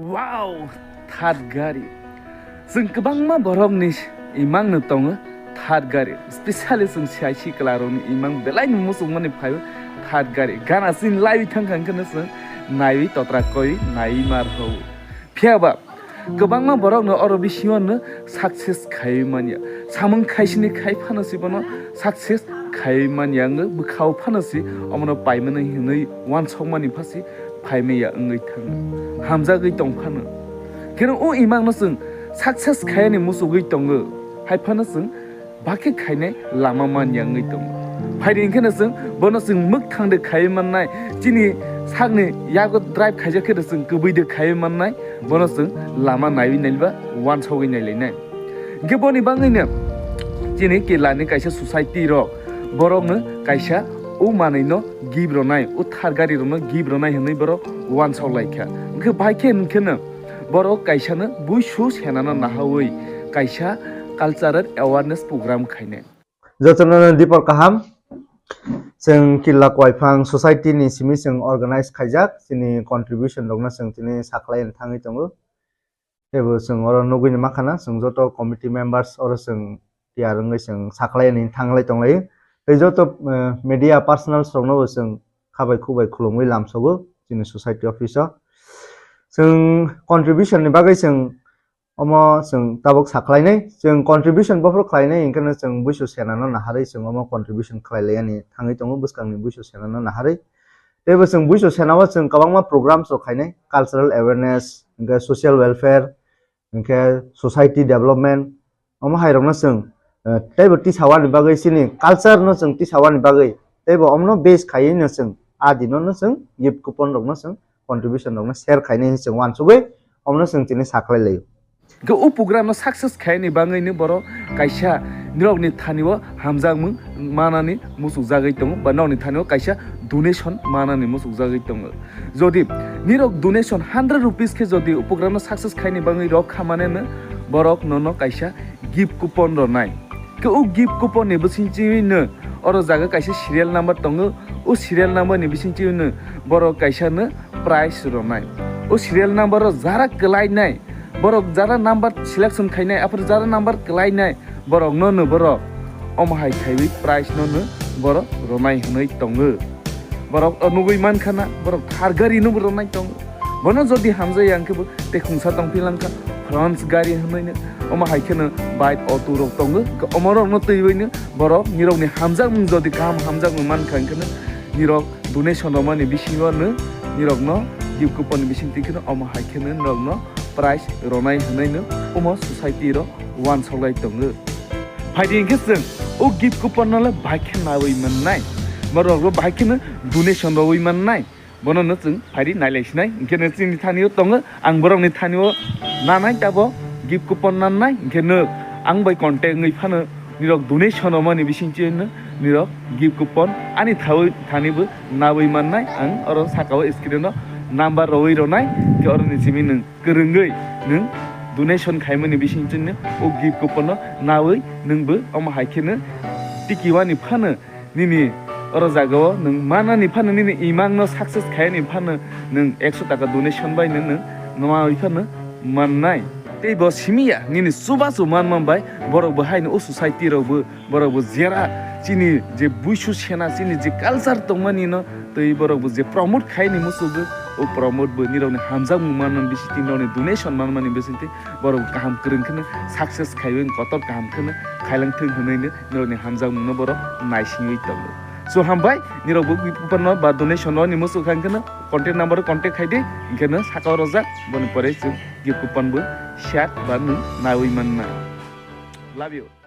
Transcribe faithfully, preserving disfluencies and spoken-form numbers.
Wow, third gari. Chwng kwbangma borokni imangno tongo third gari. Specially chwng C I C kwlarokni imang belaino muchungmani phaio third gari. Gana chini laiwi thangkha hwnkhe chwng naiwi totra koi naiwi mar ho. Phiyaba kwbangma borokno oro bisingo no success khaiwi manya. Samung khaisini khai phano si bono success khaiwi manya wngwi bwkhao phano si omono paimani hinwi wansokmani phasi phaimaya wngwi thango. Hamjagwi tong phano. Kheno o imangno chwng success khayani muchugwi tongo. Hai phano chwng bakhe khainai lama manya wngwi tongo. Phaidi hwnkhe no chwng bono chwng mwkhang de khaiwi mannai, chini sakni yago drive khaijak khe de chwng kwbwi de khaiwi mannai, bono chwng lama naiwi nailba wansogwi nailainai. Hwnkhe boni bagwino chini Kerala ni kaisa society rok borokno kaisa o manwi no gift rwnai, o thar gari rokno gift rwnai hwnwi borok wansok laikha. Hwnkhe bai khe hwnkhe no borok kaisa no buisu senano nahawi kaisa cultural awareness program khainai. Jotono dipor kaham. Chwng Kerala Kwaiphang Society ni simi chwng organize khaijak, chini contribution rokno chwng tini sakhlai thangwi tongo. Teibo chwng oro nugwi ni makhana, chwng joto committee members oro chwng tiyar wngwi chwng sakhlai ni thanglai tonglai. Tei joto, eh, media personals rokno bo chwng khabai khubai khulumwi lamsogo chini society office o. Chwng contribution ni bagwi chwng omo chwng tabuk sakhlainai, chwng contribution bophor khlainai, hwnkhe no chwng buisu senano naharwi chwng omo contribution khlai laiyani thangwi tongo, bwskangni buisu senano naharwi. Teibo chwng buisu senao chwng kwbangma programs rok khainai, cultural awareness, hwnkhe social welfare, hwnkhe society development, omo hai rokno chwng, eh, teibo tisawani bagwi chini culture no chwng tisawani bagwi, teibo omono base khaiwi no chwng a dino no chwng gift coupon rokno chwng contribution rokno share khainai hinwi chwng wansugwi omono chwng tini sakhlai laio. Hwnkhe o program no success khaini bagwi ni borok kaisa nirokni thani o hamjakmung manani muchukjagwi tongo ba nokni thani o kaisa donation manani muchukjagwi tongo. Jodi nirok donation hundred rupees khe jodi o program no success khaini bagwi rok kha mane no borok nono kaisa gift coupon rwnai. Khe o gift coupon ni bisingtwi no oro jaga kaisa serial number tongo, o serial number ni bisingtwi no borok kaisa no prize rwnai. O serial number o jara kwlainai, borok jara number selection khainai, aphuru jara number kwlainai, borok no no borok omo hai khaiwi prize no no borok rwnai hwnwi tongo. Borok o nugwi mankha na, borok thar gari no bo rwnai tongo. Bono jodi hamjaya hwnkhe bo tei khungsa tongphi langkha, France gari hwnwi no, omo hai kheno bike, auto rok tongo. Omo rok no twiwi no borok nirok ni hamjakmung jodi kaham hamjakmung mankha hwnkhe no nirok donation rwmani bisingo no nirok no gift coupon ni bising twi kheno omo hai kheno nirok no prize rwnai hwnwi no omo society rok wansoklai tongo. Phaidi hwnkhe chwng o gift coupon no le bai khe nawi mannai, borok bo bai kheno donation rwwi mannai. Bono no chwng phaidi nailai sinai, hwnkhe no chini thani o tongo, ang borok ni thani o nanai tabo gift coupon nannai, hwnkhe no ang bai contact wngwi phano nirok donation rwmani bisingtwi no nirok gift coupon ani thawi thani bo nawi mannai, ang oro saka o screen o number rwwi rwnai, hwnkhe oro ni simi nwng kwrwngwi nwng donation khaimani bisingtwi no o gift coupon no nawi nwng bo omo hai kheno tiki wani phano nini oro jaga o nwng manani phano nini imang no success khaini phano nwng ekso taka donation bai no nwng nawi phano mannai. Tei bo simi ya nini chubachu manma bai borok bo haino o society rok bo borok bo jera chini je buisu sena chini je culture tongmani no tei borok bo je promote khaini muchuk bo o promote bo nirok ni hamjakmung manna bisingtwi nirok ni donation manmani bisingtwi borok kaham kwrwng kheno success khaiwi kotor kaham kheno khailang thung hwnwi no nirok ni hamjakmung no borok naisingwi tongo. So hambai nirok bo gift coupon no ba donation no ni muchuk kha hwnkhe no contact number o contact khai di hwnkhe no saka o rojak boni pore chwng gift coupon bo share ba nwng nawi manna. Love you.